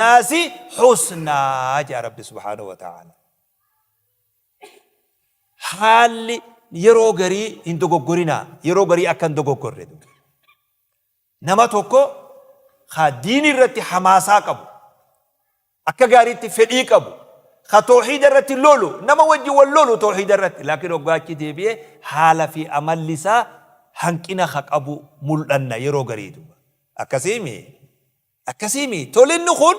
Naasi husnaa jedha Rabbi subhaanahu wa ta'ala. Haalli yeroo garii hin dogoggorinaa, yeroo garii akka hin dogoggorre. Nama tokko ka diini irratti hamaasaa qabu, akka gaariitti fedhii qabu, ka toohiida irratti lolu, nama wajji wal lolu toohiida irratti, laakiin hoggaa achi deebi'ee haala fi amalli isaa hanqina ka qabu mul'anna yeroo garii duuba. Akkasiimi? Akkasii mii? Tolinni kun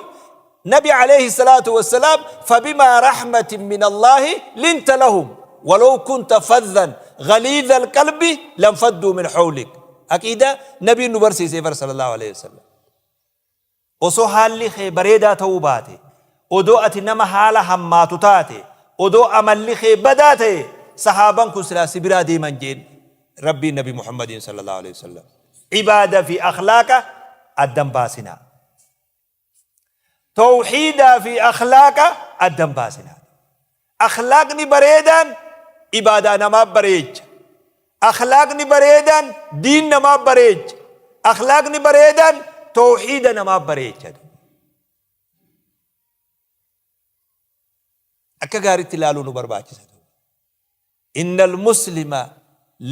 Nabi alayhi salaatu wassalaam fabimaa rahmatin min Allaahi linta lahum walaw kunta fadhan ghaliidha alqalbi lanfadduu min hawlik. Aqiidaa Nabiin nu barsiisee bar sallallahu alayhi wasallam. Osoo haalli kee bareedaa ta'uu baate, odoo ati nama haala hammaatu taate, odoo amalli kee badaa ta'e, sahaaban kun silaa si biraa deeman jeen Rabbiin Nabi Muhammadiin sallallahu alayhi wasallam. Ibaada fi akhlaaqa addan baasinaa. Tawhiidaa fi akhlaaqa addan baasinaa. Akhlaaqni bareedaan ibaadaa namaa bareecha. Akhlaaqni bareedaan diin namaa bareecha. Akhlaaqni bareedaan tawhiida namaa bareecha. Akka gaariitti ilaaluu nu barbaachisa. Innal muslima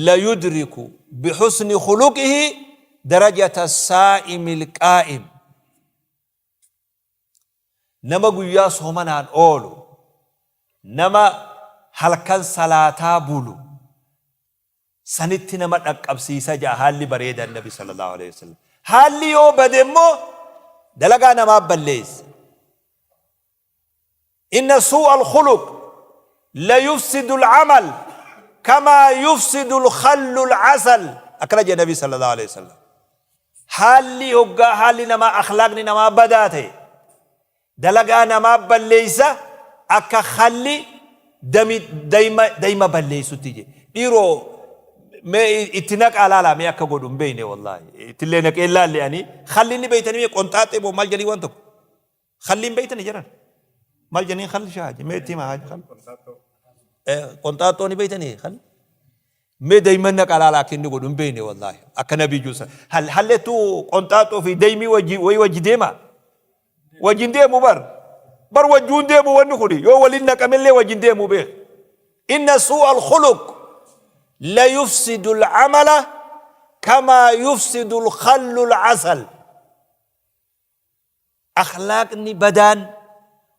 layudriku bihusni khuluqihi darajata saa'imil qaa'im. Nama guyyaa soomanaan oolu, nama halkan salaataa bulu sanitti nama dhaqqabsiisa ja'a haalli bareedaan Nabi sallallahu alaihi wasallam. Haalli yoo bade immoo dalagaa namaa balleessa. Inna suu'a al-khuluq la yufsidu al-amal kamaa yufsidu al-khallu al-asal. Akkana jedhe Nabi sallallahu alaihi wasallam. Haalli hoggaa haalli namaa akhlaaqni namaa badaa ta'e dalagaa namaa balleeysa akka khalli dami dayma dayma balleeysutti jedhe. Dhiiroo mee itti naqaa laalaa mee akka godhu hin beeyne wallaahi. Ittillee naqee laalle ani khalli inni beeytanii mee qonxaaxee moo maal jedhanii waan tokko. Khalli hin beeytani jedhan. Maal jedhanii khalli shaaji mee itti himaa haaji khalli. Qonxaaxoo ni beeytanii khalli. Mee daa'imman naqaa laalaa akka inni godhu hin beeyne wallaahi akka nabii juusa. Hallettuu qonxaaxoo fi daa'imii wajji wayii wajji deema. Wajjin deemu bar. Bar wajjuun deemu wanni kuni yoo waliin naqamellee wajjin deemu beek. Inna suu'a al-khuluq la yufsidu al-amala kama yufsidu al-khallu al-asal. Akhlaaqni badaan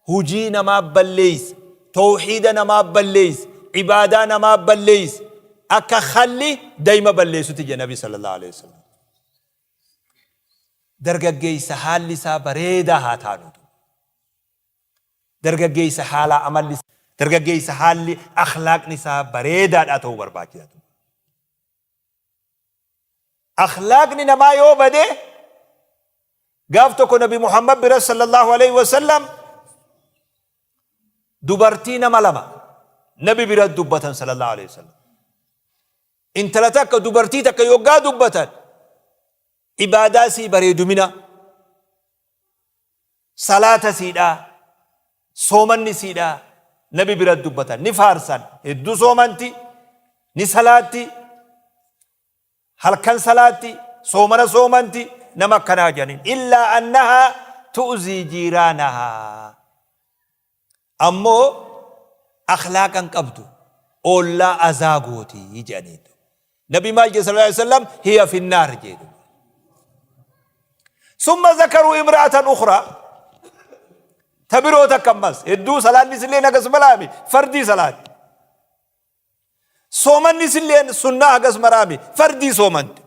hujii namaa balleeysa, towhiida namaa balleeysa, ibaadaa namaa balleeysa, akka khalli dayma balleeysutti jedhe Nabi sallallahu aleyhi wasallam. Dargaggeeysa haalli isaa bareedaa haa taanu. Dargaggeeysa haalaa amalli dargaggeeysa haalli akhlaaqni isaa bareedaadhaa ta'uu barbaachisa. Akhlaaqni namaa yoo bade gaaf tokko Nabi Muhammad bira sallallahu alaihi wasallam dubartii nama lama Nabi bira dubbatan sallallahu alaihi wasallam. Intala takka dubartii takka yoggaa dubbatan ibaadaa sii bareedumina Salaata siidhaa, soomanni siidhaa nabi bira dubbatan ni faarsan hedduu soomanti ni salaatti halkan salaatti soomana soomanti nama akkanaa jedhaniin illaa annahaa tu'zii jiiraanahaa ammoo akhlaaqa hin qabdu oollaa azaa gooti jedhaniin nabi maal jedhe sallallahu alaihi wasallam hiya finnaar jedhe summa zakaruu imra'atan ukhraa ta biroo takka ammas hedduu salaanni isillee hagas malaami fardii salaati Soomanni isilleen sunnaa hagas maraami fardii soomanti.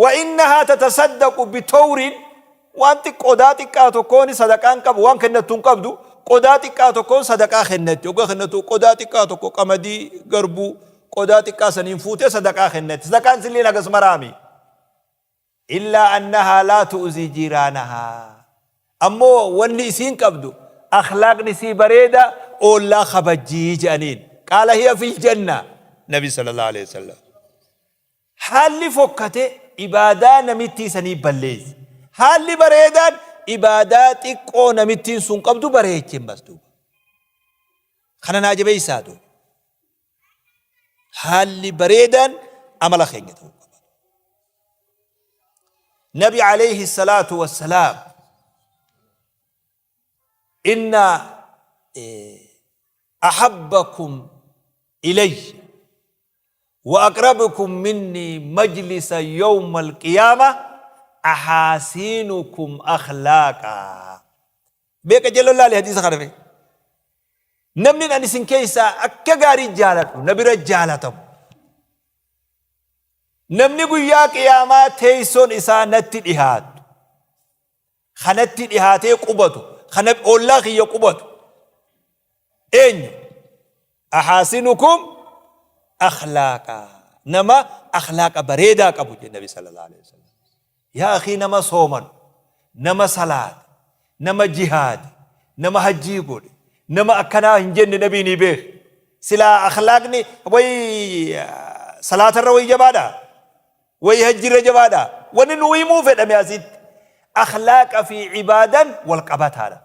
Wa innahaa tatasaddaqu bitowrin waan qodaa xiqqaa tokkoon sadaqaan qabu waan kennattu hin qabdu qodaa xiqqaa tokkoon sadaqaa kennatti hoggaa kennattu qodaa xiqqaa tokko qamadii garbuu qodaa xiqqaa saniin fuutee sadaqaa kennatti sadaqaan isilleen hagas maraami. Illaa annahaa laa tu'zii jiiraanahaa. Ammoo wanni isiin qabdu akhlaaqni isii bareeda oollaa kabajjii je'aniin. Qaala hiya fil janna. Nabi sallallahu alaihi wasallam. Haalli fokkate ibaadaa namittii sanii balleessa. Haalli bareedaan ibaadaa xiqqoo namittiin sun qabdu bareeche ammas duuba. Kana naa jabeessaa duuba. Haalli bareedaan amala keenya ta'uu qaba. Nabi alayhi salaatu wassalaam Inna ahabbakum ilayya wa aqrabukum minni majlisa yawma alqiyaama ahaasiinukum akhlaaqa. Beeka jala laali hadiisa kana mee. Namni ani isin keessaa akka gaarii jaaladhu na bira jaalatamu. Namni guyyaa qiyaamaa teessoon isaa natti dhihaattu. Kanatti dhihaatee qubatu. Kana ollaa kiyya qubatu. Eenyu? Ahaasinukum akhlaaqa. Nama akhlaaqa bareedaa qabu jedhe Nabi sallallahu alaihi wasallam. Yaa akhii nama soomanu, nama salaate, nama jihaade, nama hajjii godhe, nama akkanaa hin jenne nabii ni beek. Silaa akhlaaqni way salaatarra way jabaadha. Way hajjirra jabaadha. Wanni nu himuu fedhame asitti akhlaaqa fi ibaadan wal qabataadha.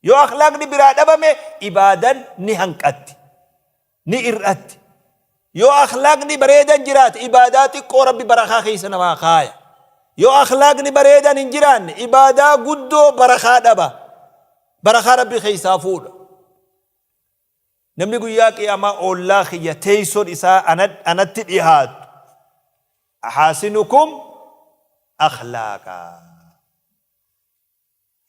Yoo akhlaaqni biraa dhabame ibaadan ni hanqatti. Ni ir'atti. Yoo akhlaaqni bareedan jiraate ibaadaa xiqqoo Rabbi barakaa keessa namaa kaaya. Yoo akhlaaqni bareedan hin jiraanne ibaadaa guddoo barakaa dhaba. Barakaa Rabbi keessaa fuudha. Namni guyyaa qiyaamaa oollaa kiyya teessoon isaa anatti dhihaatu ahaasinukum akhlaaqa.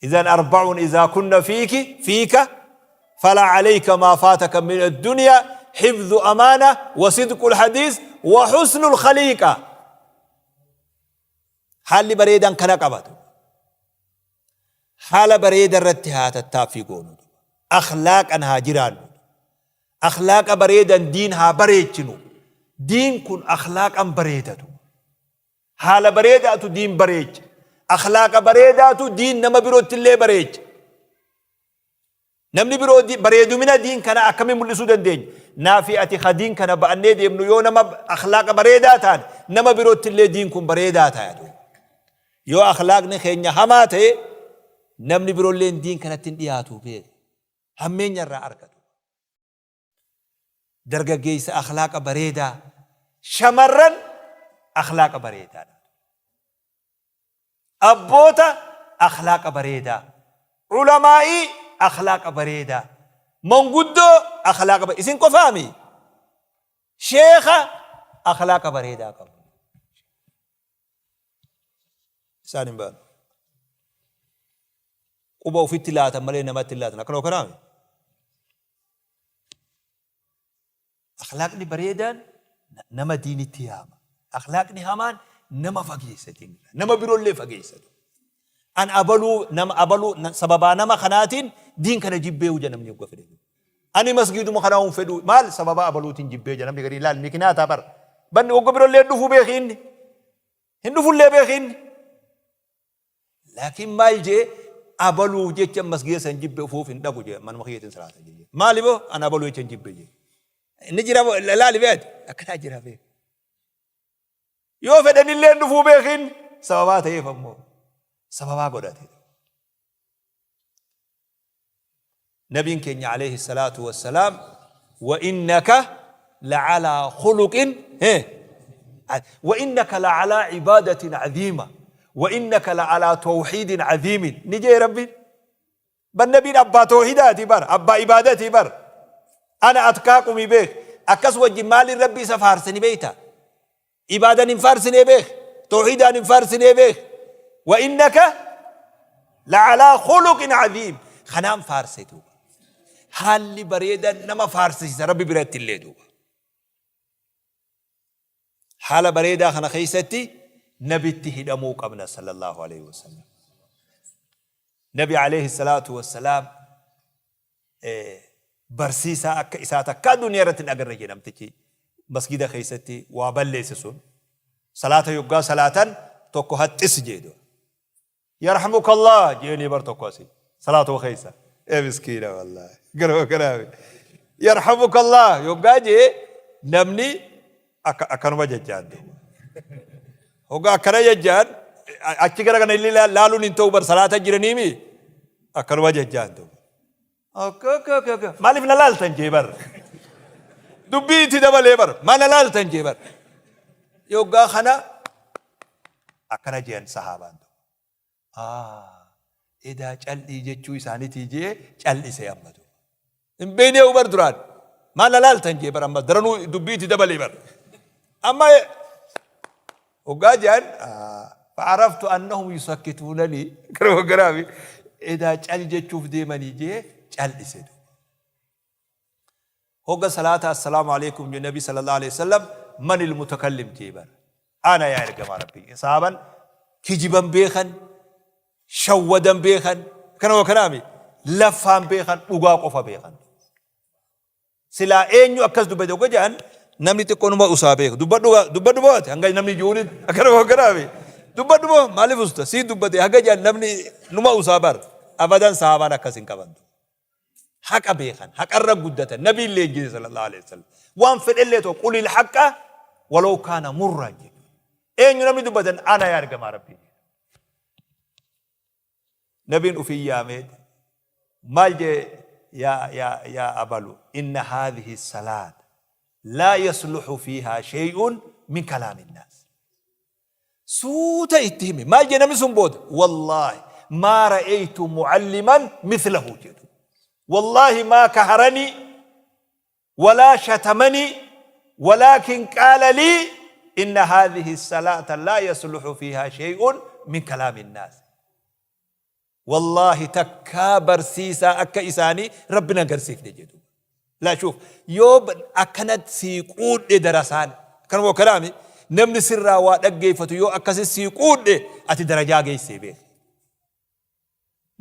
Idan arba'un idaa kunna fiiki fiika falaa alayka maa faataka min addunyaa hifdhu amaana wa sidqul hadiis wa husnul khaliiqa. Haalli bareedaan kana qabatu. Haala bareeda irratti haa tattaaffii goonu. Akhlaaqan haa jiraannu. Akhlaaqa bareedan diin haa bareechinu. Diin kun akhlaaqan bareedatu. Haala bareedaatu diin bareecha. Akhlaaqa bareedaatu diin nama birootti illee bareecha. Namni biroo bareedumina diin kana akkamiin mul'isuu dandeenya? Naa fi ati ka diin kana ba'annee deemnu yoo nama akhlaaqa bareedaa taane nama birootti illee diin kun bareedaa ta'a. Yoo akhlaaqni keenya hamaa ta'e namni biroollee diin kanatti hin dhiyaatu beeka. Hammeenya irraa argatu. Dargaggeessa akhlaaqa bareedaa, shamarran akhlaaqa bareedaa. Abboota akhlaaqa bareedaa, ulamaa'ii akhlaaqa bareedaa, manguddoo akhlaaqa bareedaa. Isin qofaami sheekha akhlaaqa bareedaa qabu. Isaan hin baanu. Quba ofitti laatan malee namatti hin laatan. Akkana kanaami. Akhlaaqni bareedaan nama diinitti yaama. Akhlaaqni hamaan nama fageessa diinirraa. Nama biroollee fageessa. An abaluu nama abaluu sababaa nama kanaatiin diin kana jibbee huja namni hogga fedhe. Ani masgiiduma kanaa hin fedhu maal sababaa abaluutiin jibbee jira namni garii laal mikinaataa bara. Banni hogga biroollee dhufuu beeki inni. Hin dhufullee beeki inni. Laakiin maal jee abaluuf jecha masgiida san jibbe ufuuf hin dhaqu jee manuma kiyyatiin salaata jee. Maali boo an abaluu jecha hin jibbe jee. Inni jira laali beeti akkanaa jira beeki. Yoo fedhanillee hin dhufuu beekin sababaa ta'eef ammoo sababaa godhate. Nabiin keenya alayhi salaatu wassalaam wa innaka la'alaa khuluqin wa innaka la'alaa ibaadatin cadiima wa innaka la'alaa tawxiidin cadiimin ni jee Rabbiin. Bar nabiin abbaa tawhidaati bar abbaa ibaadatii bar ana atkaaqumi beek akkas wajjin maaliin rabbi isa faarse ni beeyta ibaadan hin faarsinee beek tawhidaan hin faarsinee beek wa innaka la'alaa khuluqin cadiim kanaan faarse duuba haalli bareedan nama faarsisiisa rabbi biratti illee duuba Haala bareedaa kana keessatti nabitti hidhamuu qabna sallallahu alaihi wasallam. Nabi alayhi salaatu wassalaam barsiisaa akka isaa takkaa duniyaa irratti hin agarre jedhe namtichi masgida keessatti waa balleesse sun salaata yoggaa salaatan tokko haxxis jedhe. Yarhamukallah jeeni bar tokko asi salaatuma keessa ee miskiina wallahi garuma kanaami yarhamukallah yoggaa jee namni akka akkanuma jajjaan duuba hoggaa akkana jajjaan achi gara kana illee laaluun hin ta'u bar salaata jiraniimi akkanuma jajjaan duuba Akka akka akka akka maaliif na laaltan jee bar dubbii itti dabalee bar maa na laaltan jee bar yoggaa kana akkana jean sahaabaan tokko. Edaa cal'ii jechuu isaanitii jee cal'ise amma duuba. Hin beeynee bar duraan. Maal na laaltan jee bar amma daranuu dubbii itti dabalee bar. Amma hoggaa je'an fa'araftu annahum yusakkituunani gara hogganaafi edaa cal jechuuf deemanii jee cal'ise duuba. Hogga salaata assalaamu aleykum je nabi sallallahu aleyhi wasallam manil mutakallim jee bar. Ana yaa ergamaa rabbii. Saaban kijiban beekan, shawwadan beekan, kana wa kanaami laffaan beekan, dhugaa qofa beekan. Silaa eenyu akkas dubbate hogga jedhan namni xiqqoo numa usaa beeka. Dubbadhu dubbadhu moo ati hanga namni jiruun akkana wa kanaami. Dubbadhu moo maaliif usta sii dubbate hanga jedhan namni numa usaa bar. Abadan sahabaan akkas hin qaban. Haqa beekan, haqarra guddatan, nabiin leenjise sallallahu alaihi wasallam. Waan fedhellee ta'u qulil haqqa walaw kaana murraan jedhu. Eenyu namni dubbatan ana yaa ergamaa rabbii. Nabiin ufii yaamee maal jee yaa yaa yaa abalu inna haadhihi salaat laa yasluhu fiihaa shay'un min kalaamin naas. Suuta itti hime. Maal jedhe namni sun booda? Wallaahi maa ra'aytu mu'alliman mithlahu jedhu. Wallaahi maa kaharanii walaa shatamanii walaakin qaala lii inna haadhihi salaata laa yasluhu fiihaa shay'un min kalaami nnaas. Wallaahi takkaa barsiisaa akka isaanii Rabbi nan garsiifne jedhu. Laa shuuf yoo akkanatti sii quudhe darasaan akkanuma akkanaami namni sirraa waa dhaggeeffatu yoo akkasi sii quudhe ati darajaa geessee beeki.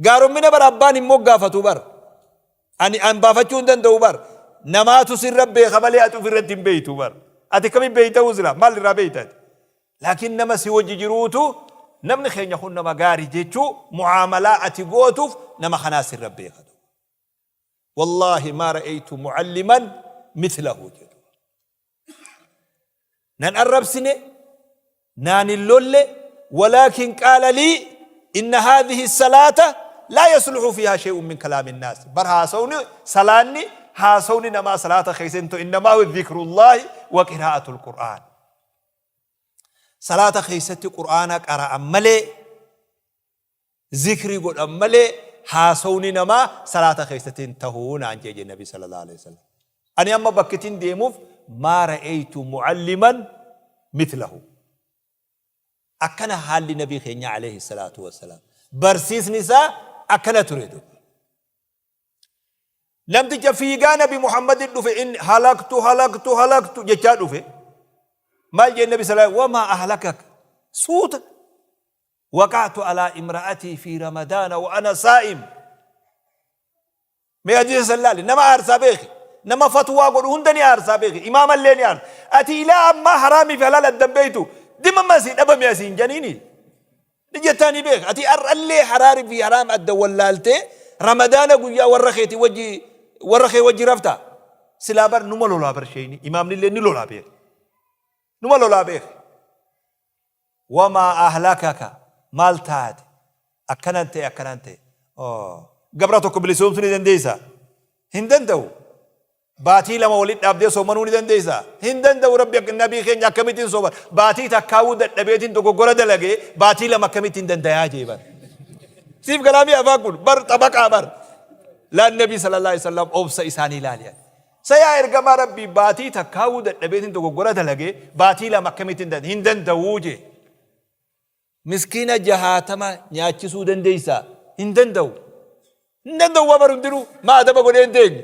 Gaarommina bara abbaan hin moggaafatu bara. Ani an baafachuu hin danda'u bar. Namaatu sirra beeka malee ati ofirratti hin beektu bar. Ati akkamiin beekta sila maal irraa beekta ati? Laakiin nama si wajji jiruutu namni keenya kun nama gaarii jechuu mu'aamalaa ati gootuuf nama kanaa sirra beeka. Wallaahi maa ra'aytu mu'alliman mithlahu jedhu. Nan arrabsine, naan hin lolle, walaakin qaala lii inna haadhihi salaata laa yasluhu fiihaa shay'un min kalaami nnaas. Bar haasawni salaanni haasawni namaa salaata keessa hin ta'u innamaa huwa dhikrullaahi wa qiraa'atul qur'aan. Salaata keessatti qur'aana qara'an malee Zikrii godhan malee haasawni namaa salaata keessatti hin tahu naan jee jee nabi sallallahu alaihi wasallam. Ani amma bakkitin deemuuf maa ra'aytu mu'alliman mithlahu. Akkana haalli nabii keenyaa alayhi salaatu wassalaam. Barsiisni isaa akkana ture duuba. Namticha fiigaa nabi Muhammadin dhufe inni halaktu halaktu halaktu jechaa dhufe. Maal jee nabi sallallahu wamaa ahlakak suuta waqa'tu alaa imra'atii fi ramadaana wa ana saa'im. Mee hadiisa san laali nama aarsaa beeki nama fatwaa godhu hunda ni aarsaa beeki imaamallee ni aarsa. Ati ilaa ammaa haraamii fi halaal addan beektu dhimma asii dhabame asii hin janiini. Ni jettaa ni beeka. Ati har'allee haraari fi haraam adda wallaaltee ramadaana guyyaa warra keetii wajji warra kee wajji rafta. Silaa bar numa lolaa bar sheeyni imaamnillee ni lolaa beeka. Numa lolaa beeka. Wamaa ahlakaka maal taate akkanan ta'e akkanan ta'e. Gabra tokko bilisoomsuu ni dandeessaa? Hin danda'u. Baatii 2 walitti dhaabdee soomanuu ni dandeessaa? Hin danda'u Rabbi akka nabii keenya akkamittiin sooman? Baatii takkaawuu dadhabeetiin dogoggora dalagee baatii 2 akkamittiin dandayaa jee bar. Siif galaamii afaan kun bar xabaqaa bar. Laan nabii sallallahu alaihi wasallam obsa isaanii ilaali. Sa yaa ergamaa Rabbii baatii takkaawuu dadhabeetiin dogoggora dalagee baatii 2 akkamittiin danda'a? Hin danda'uu jee. Miskiina jahaatama nyaachisuu dandeessaa? Hin danda'u. Hin danda'u waa bar hundinuu maa adaba godhee hin teenye.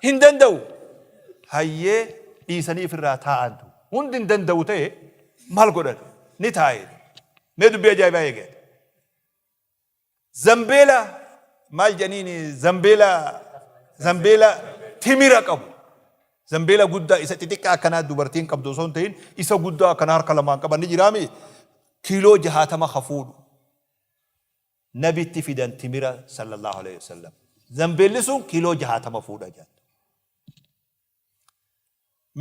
Hin danda'u. Hayyee dhiisanii ofirraa taa'antu. Hundi hin danda'u ta'e maal godhan? Ni taa'e. Mee dubbii ajaa'ibaa eegale. Zambeela maal jedhaniin zambeela zambeela timira qabu. Zambeela guddaa isa xixiqqaa akkanaa dubartiin qabdu osoo hin ta'in isa guddaa akkanaa harka lamaan qaban ni jiraami. Kiiloo 60 ka fuudhu. Nabitti fidan timira sallallahu alaihi wasallam. Zambeelli sun kiiloo 60 fuudha jedhan.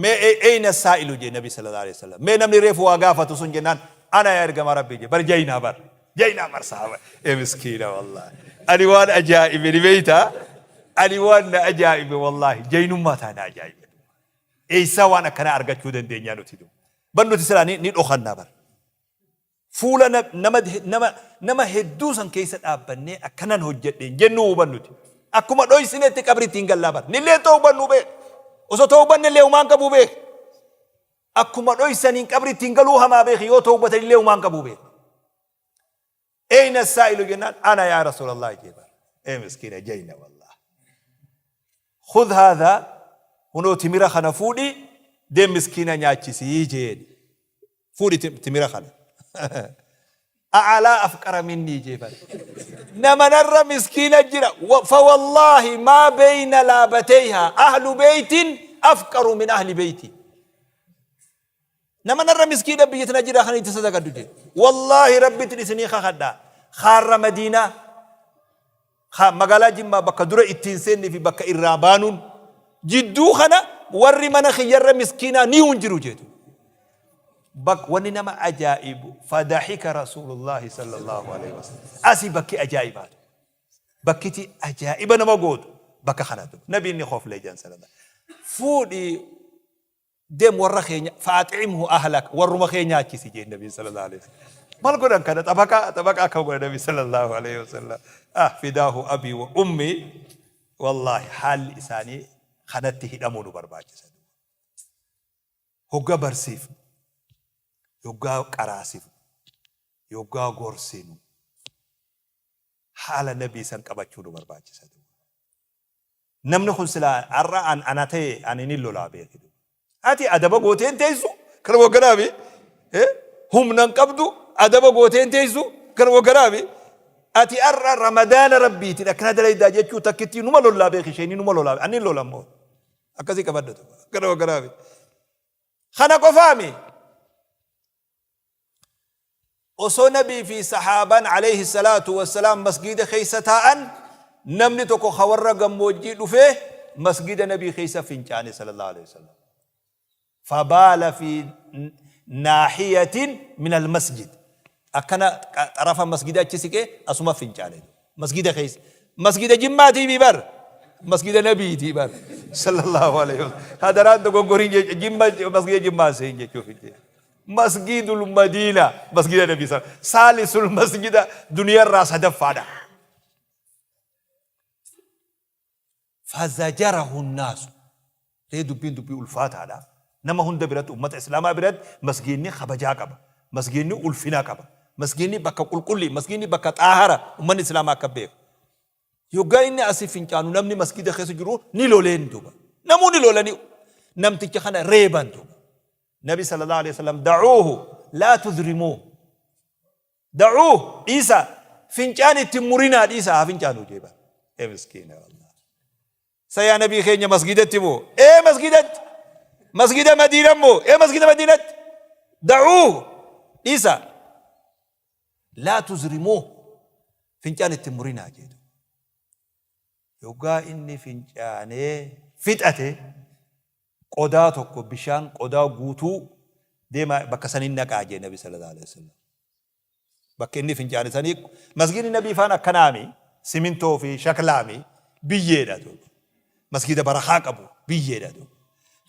Mee eyna saa'ilu jee nabi sallallahu alaihi wasallam. Mee namni reefu waa gaafatu sun jennaan ana yaa ergamaa rabbii jee bar jaynaa bar jaynaa bar sahaba ee miskiina wallahi. Ani waan ajaa'ibe ni beeyta ani waan na ajaa'ibe wallahi jaynummaa taa na ajaa'ibe. Eessaa waan akkanaa argachuu dandeenyaa nuti du. Bar nuti silaa ni dhokannaa bar. Fuula nama nama nama hedduu san keessa dhaabbannee akkanan hojjedhe hin jennuu hubannuti. Akkuma dhoysinetti qabritti hin gallaa bar. Nillee tawbannuu beek. Osoo tawbanne illee humaan qabuu beek. Akkuma dhoysaniin qabritti hin galuu hamaa beeki yoo tawbatan illee humaan qabuu beek. Eyna saa'ilu jennaan ana yaa Rasuulallah jee bar. Ee miskiina jayna wallah. Khudh haadha hunoo timira kana fuudhi deem miskiina nyaachisii jeen. Fuudhi timira kana. A'alaa afqara minnii jee bar. Nama narra miskiina jira. Fawallaahi maa beeyna laabateyha ahlu beeytin afqaru min ahli beeyti. Nama narra miskiina biyya tana jira kan itti sadaqadhu jee. Wallaahi rabbitti isinii kakadha. Kaarra Madiinaa Ka magaalaa Jimmaa bakka dura ittiin seennee fi bakka irraa baanuun jidduu kana warri mana kiyyarra miskiinaa ni hin jiru jeetu. Bak wanni nama ajaa'ibu fadahika Rasuulullaahi sallallahu alaihi wasallam. Asii bakki ajaa'ibaatu. Bakkiti ajaa'iba nama gootu bakka kanatu. Nabiin ni koflee jedhan sallallahu. Fuudhii Deem warra keenya fa'ax'imhu ahlak warruma kee nyaachisi jeen nabiin sallallahu alaihi wasallam. Maal godhan kana xabaqaa xabaqaa akkam godhan nabi sallallahu alaihi wasallam. Ah fidaahu abii wa ummi wallaahi haalli isaanii kanatti hidhamuu nu barbaachisa. Hogga barsiifnu, yoggaa qaraasifnu, yoggaa gorsinu haala nabii san qabachuu nu barbaachisa. Namni kun silaa har'a an ana ta'e ani nin lolaa beeki duuba. Ati adaba gootee hin teessu kana wagganaafi humna hin qabdu adaba gootee hin teessu kana wagganaafi ati har'a ramadaana rabbiitiin akkana dalaydaa jechuu takkittii numa lollaa beeki isheenii numa lolaa ani lola immoo akkasii qabadha duuba kana wagganaafi. Kana qofaami Osoo Nabii fi sahaabaan aleyhi salaatu wassalaam masgiida keessa taa'an namni tokko ka warra gammoojjii dhufee masgiida Nabii keessa fincaane sallallahu aleyhi wasallam. Fabaala fi naahiyatin min almasjid. Akkana xarafa masgida achi siqee asuma fincaane. Masgida keessa. Masgida Jimmaatii mi bar. Masgida Nabiitii bar. Sallallahu aleyhi wasallam. Hadaraan dogoggoriin jecha Jimma masgida Jimmaa seen jechuuf hin jedhe. Masgiidul Madiina masgida Nabii sa saalisul masgida duniyarraa sadaffaadha. Fazajarahu naasu ree dubbiin dubbii ulfaataadha. Nama hunda biratti ummata Islaamaa biratti masgiidni kabajaa qaba. Masgiidni ulfina qaba. Masgiidni bakka qulqullii, masgiidni bakka xaahara ummanni Islaamaa akka beeku. Yoggaa inni asii fincaanu namni masgiida keessa jiru ni loleen duuba. Namuu ni lolanii namticha kana reeban duuba. Nabi sallallahu alaihi wasallam da'uuhu laa tudrimuuh da'uuh dhiisaa fincaan itti hin murinaa dhiisaa haa fincaanuu jee bar ee miskiina wallah sa yaa nabii keenya masgidatti moo ee masgidatti masgida madiina moo ee masgida madiinatti da'uuh dhiisaa laa tuzrimuuh fincaan itti hin murinaa jee yoggaa inni fincaanee fixate qodaa tokko bishaan qodaa guutuu deemaa bakka saniin naqaa jee nabi sallallahu alaihi wasallam. Bakka inni fincaane sanii masgiidni nabii faan akkanaami simintoo fi shaklaami biyyeedha duuba. Masgiida barakaa qabu biyyeedha duuba.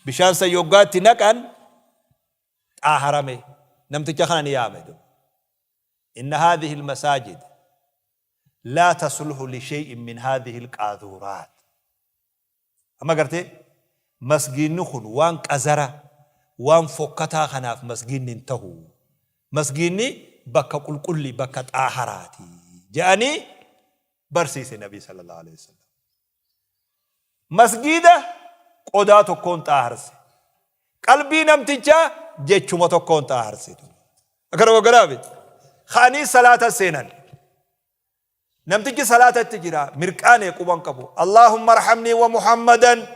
Bishaan san yoggaatti naqan xaaharame namticha kana ni yaame duuba. Inna haadhihi almasaajid laa tasluhu li shay'in min haadhihi alqaaduuraat. Amma gartee masgiinni kun waan qazara, waan fokkataa kanaaf masgiinni hin tahu. Masgiinni bakka qulqullii, bakka xaaharaati je'anii barsiise Nabii sallallahu aleyhi wasallam. Masgiida qodaa tokkoon xaaharse. Qalbii namtichaa jechuma tokkoon xaaharse. Akkana waggaraafi. Ka'anii salaata seenan. Namtichi salaatatti jira mirqaane quba hin qabu. Allaahumma arhamnii wa Muhammadan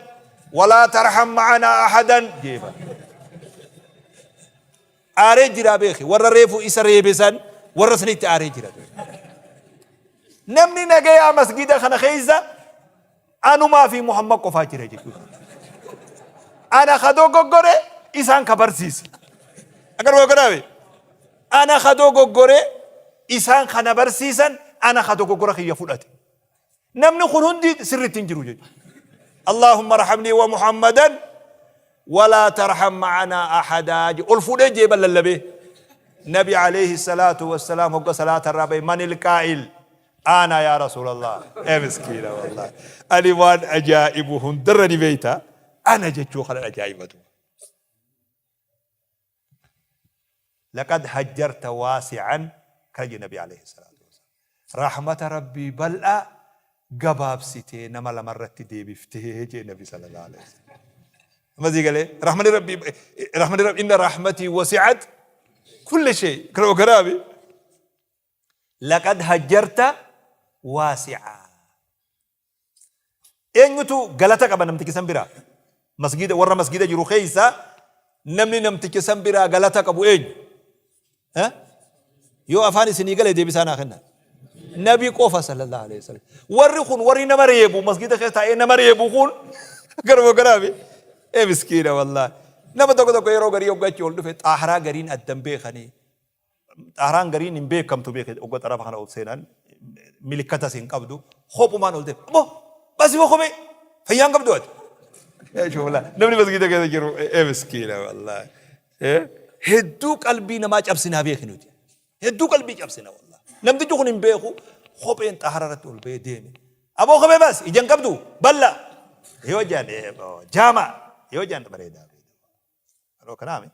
walaa tarham ma'anaa ahadan jee bar. Aaree jira beeki warra reefu isa reebe san warra sanitti aaree jira. Namni nagayaa masgida kana keessa anumaa fi Muhammad qofaa jira jechuudha. Ana ka dogoggore isaan ka barsiise. Akkanuma godhaame. Ana ka dogoggore isaan ka na barsiisan ana ka dogoggora kiyya fudhate. Namni kun hundi sirriitti hin jiru jechuudha. Allahumma arhamnii wa Muhammadan walaa tarham ma'anaa ahadaa ol fuudhee jeeba lallabee. Nabi alayhi salaatu wassalaam hogga salaata irraa bahe manil qaa'il ana yaa rasuulallah ee miskiina wallahi ani waan ajaa'ibu hundarra ni beeyta ana jechuu kanan ajaa'ibatu laqad hajjarta waasi'an kana jedhe nabi alayhi salaatu wassalaam rahmata rabbii bal'aa gabaabsitee nama lamarratti deebiftee jedhe nabi sallallahu alayhi wasallam Amma sii galee rahmani rabbii rahmani rabbii inna rahmatii wasi'at kulli shay kana kanaami laqad hajjarta waasi'a eenyutu galata qaba namtichi san biraa masgiida warra masgiida jiru keessa namni namtichi san biraa galata qabu eenyu Yoo afaan isinii gale deebisaa naa kenna. Nabi qofa sallallahu alaihi wasallam. Warri kun warri nama reebu masgiida keessa taa'ee nama reebu kun garuma garaafi. Ee miskiina wallaahi. Nama tokko tokko yeroo garii hoggaa achi ol dhufe xaaharaa gariin addan beekanii. Xaaharaan gariin hin beekamtu beeke hoggaa xarafa kana ol seenan milikkatas hin qabdu. Kophumaan ol deema. Aboo baasii hoo kophee fayyaan qabdu ati. Namni masgiida keessa jiru ee miskiina wallaahi. Hedduu qalbii namaa cabsinaa beeki nuti. Hedduu qalbii cabsina wallahi. Namtichi kun hin beeku kopheen xahara irratti ol ba'ee deeme. Aboo kophee baas ija hin qabdu balla. Yoo jaan jaama yoo jaan bareedaa. Yeroo kanaami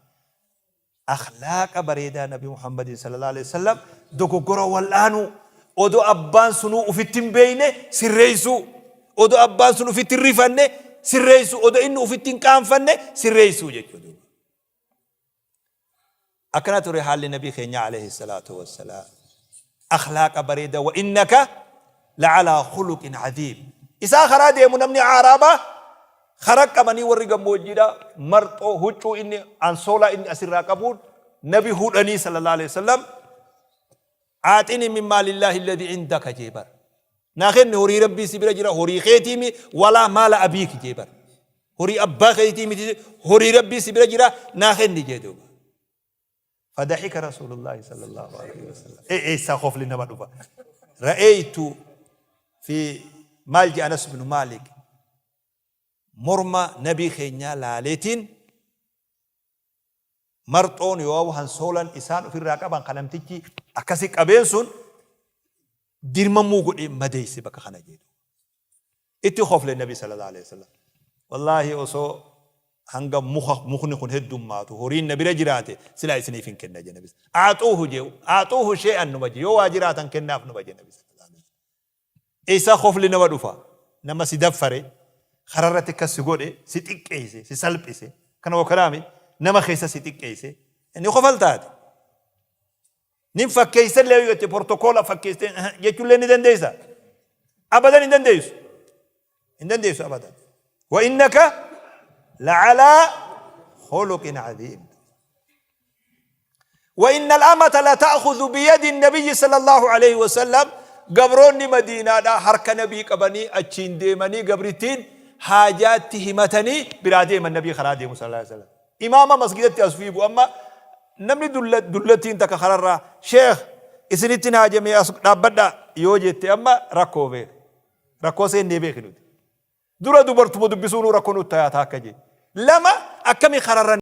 akhlaaqa bareedaa Nabi Muhammadin sallallahu alaihi wasallam dogoggora wal'aanuu odoo abbaan sunuu ufitti hin beeyne sirreessuu odoo abbaan sun ufitti hin rifanne sirreessuu odoo inni ufitti hin qaanfanne sirreessuu jechuudha. Akkana ture haalli nabii keenya alayhi salaatu wassalaam. Akhlaaqa bareeda wa innaka la'alaa khuluqin cadiim. Isaa karaa deemu namni aaraabaa karaa qabanii warri gammoojjiidha marxoo huccuu inni ansoolaa inni asirraa qabuun nabi hudhanii sallallahu alayhi wasallam Aaxini min maalillaahi alladhi indaka jee bar. Naa kenni horii rabbii si bira jira horii keetii mi walaa maala abiiki jee bar. Horii abbaa keetii miti horii rabbii si bira jira naa kenni jee duuba. Fadahika Rasuulullaahi sallallahu alaihi wasallam. Ee eessaa kofli nama dhufa. Ra'eeytu fi maal jee Anas bin Maalik morma nabii keenyaa laaleetiin Marxoon yooawu hansoolan isaan ufirraa qaban ka namtichi akkasi qabeen sun dirmamuu godhee madeeyse bakka kana jee duuba. Itti kofle nabi sallallahu aleyhi wasallam. Wallaahi osoo hanga muka mukni kun heddummaatu horiin na bira jiraate silaa isiniif hin kenna jee nabi. Aaxuuhu jee aaxuuhu shee'an numa jee yoo waa jiraatan kennaaf numa jee nabi sallallahu aleyhi wasallam. Eessaa kofli nama dhufa? Nama si daffare, karaa irratti akkas si godhe, si xiqqeesse, si salphise, kana hoo kanaami nama keessa si xiqqeesse, inni kofaltaati. Nin fakkeessa illee yoo jette portokoola fakkeessitee jechuullee ni dandeessa. Abadan hin dandeessu. Hin dandeessu abadan. Wa innaka la'alaa khuluqin cadiim. Wa innal amata la ta'khudhu biyadi nabiyyi sallallahu alayhi wa sallam gabroonni madiinaadhaa harka nabii qabanii achiin deemanii gabrittiin haajaatti himatanii biraa deeman nabii karaa deemu sallallahu alayhi wa sallam. Imaama masgidatti as fiigu amma namni dullattiin takka kararraa sheekh isinittin haajamee as dhaabbadhaa yoo jette amma rakkoo beeka. Rakkoo seennee beeki nuti. Dura dubartuma dubbisuunuu rakkoo nutti tayaa taakka jee. Lama akkami kararra